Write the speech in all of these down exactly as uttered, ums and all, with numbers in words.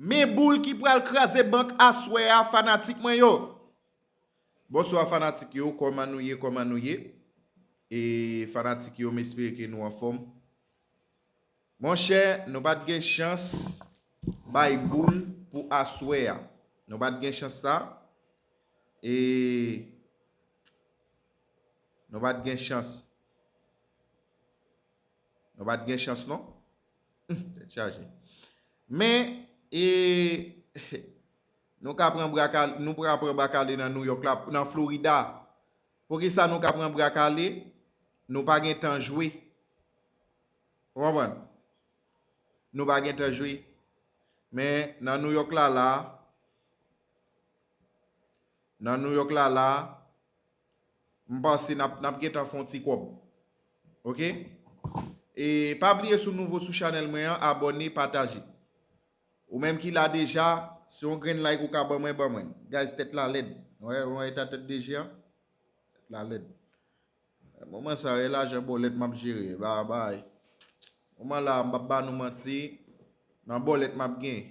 Men boul ki pral kraze bank aswè a, fanatik mwen yo. Bonswa fanatik yo, kòman nou ye, kòman nou ye? E fanatik yo, m espere ke nou anfòm. Monchè, nou pa t gen chans bay boul pou aswè a. Nou pa t gen chans sa. E nou pa t gen chans. Nou pa t gen chans non. Hmm, tèt chaje. Men, e, nou ka pran bra kale, nou ka pran bra kale nan New York la, nan Florida. Poukisa nou ka pran bra kale? Nou pa gen tan jwe. Ou konprann? Nou pa gen tan jwe. Men nan New York la la, nan New York la la, m panse n ap, n ap gentan fè yon ti kòb. Oke? E pa bliye, si w nouvo sou chanèl mwen an, abòne, pataje. Ou menm ki la deja, se yon grenn like ou ka ban mwen, ban mwen. Guys, tèt la lèd. Ou wè, ou wè eta tèt D J a? Tèt la lèd. Moman sa yo, e lajan bòlèt m ap jere. Ba, bay. Moman la, m p ap ba nou manti. Nan bòlèt m ap gen.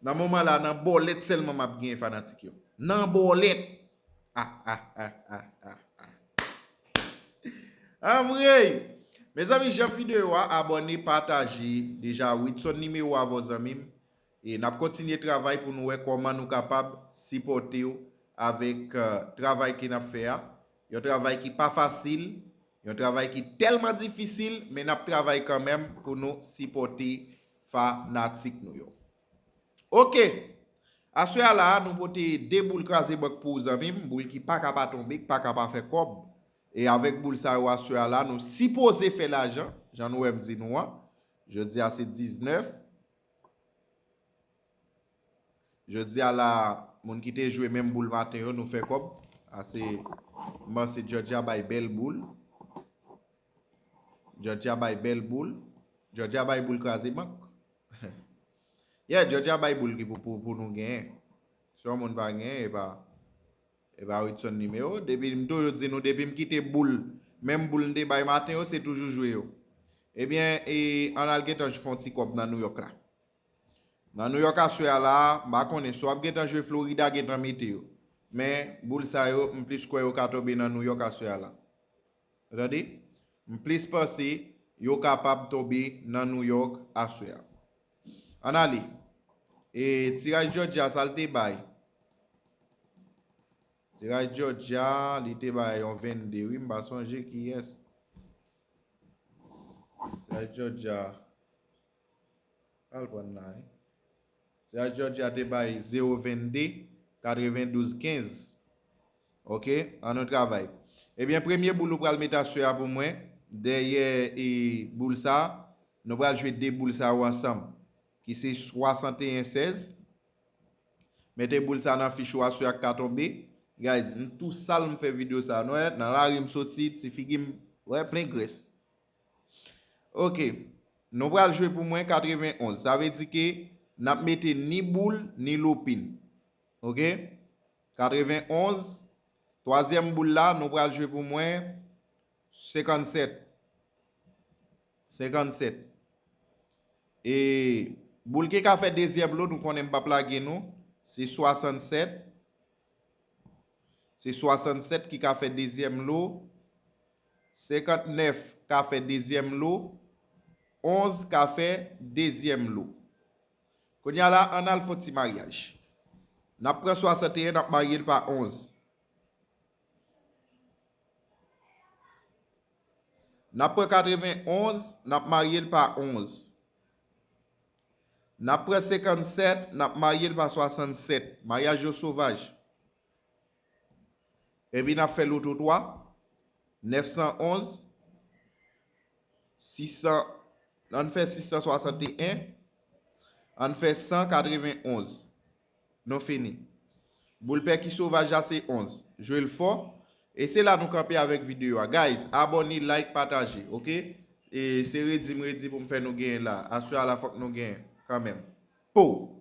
Nan moman la, nan bòlèt sèlman m ap gen, fanatik yo. Nan bòlèt. Ah, ah, ah, ah, ah, ah. Anmwey! Mezanmi, janm videyo a, abòne, pataje. Deja, Ritson nimewo avè w, zanmi m. E n ap kontinye travay pou nou wè kòman nou kapab sipòte w avèk, eh, travay ke n ap fè a. Yon travay ki pa fasil, yon travay ki tèlman difisil, men n ap travay kanmenm pou nou sipòte fanatik nou yo. Oke! Aswè a la, nou pote de boul kraze bank pou ou, zanmi m, boul ki pa ka pa tonbe, ki pa ka pa fè kòb. E avèk boul sa yo, aswè a la, nou sipoze fè lajan, jan nou wè m di nou an. Jodi a se diznèf. Jodi a la, moun ki te jwe menm boul maten yo, nou fè kòb. A se, m panse Georgia bay bèl boul. Georgia bay bèl boul. Georgia bay boul kraze bank. Yeah, Georgia bay boul ki pou, pou, pou nou genyen. Si yon moun pa genyen, e pa, e pa Ritson nimewo. Depi m toujou di nou, depi m kite boul, menm boul m te bay maten yo, se toujou jwe yo. Ebyen, e, ann al gentan fè yon ti kòb nan New York la. Nan New York aswè a la, m pa konnen, si w ap gentan jwe Florida, gentan mete yo. Men, boul sa yo, m plis kwè yo ka tonbe nan New York aswè a la. Ou tande? M plis panse yo kapab tonbe nan New York aswè a. Ann ale. E tiraj Georgia, sa l te bay? Tiraj Georgia, li te bay yon vennde, wi, m pa sonje kiyès. Tiraj Georgia. Al pran nan, wi. Tiraj Georgia te bay zewo vennde, katrevendouz kenz. Oke, ann nou travay. Ebyen, premye boul ou pral mete aswè a pou mwen, dèyè, e, boul sa, nou pral jwe de boul sa yo ansanm, ki se swasanteyen sèz. Mete boul sa nan fich ou aswè a k ka tonbe. Guys, m tou sal m fè videyo sa. Nou wè, nan lari m soti, ti figi m, wè, plen grès. Oke. Nou pral jwe pou mwen katrevenonz. Sa vle di ke n ap mete ni boul, ni lopin. Oke? Katrevenonz. Twazyèm boul la, nou pral jwe pou mwen senkannsèt. Senkannsèt. E boul ki ka fè dezyèm lo, nou konnen m p ap lage nou. Se swasannsèt. Se swasannsèt ki ka fè dezyèm lo. Senkantnèf ka fè dezyèm lo. Onz ka fè dezyèm lo. Kounye a la, ann al fè yon ti maryaj. N ap pran swasanteyen, n ap marye l pa onz. N ap pran katrevenonz, n ap marye l pa onz. N ap pran senkannsèt, n ap marye l pa swasannsèt. Maryaj yo sovaj. Epi n ap fè loto twa, nèf san onz, sis san, ann fè sis san swasanteyen, ann fè san katrevenonz. Nou fini. Boul pè ki sovaj la se onz. Jwe l fò. E se la nou kanpe avèk videyo a. Guys, abòne, like, pataje, oke? E se redi m redi pou m fè nou genyen la. Aswè a la fòk nou genyen kanmenm. Po!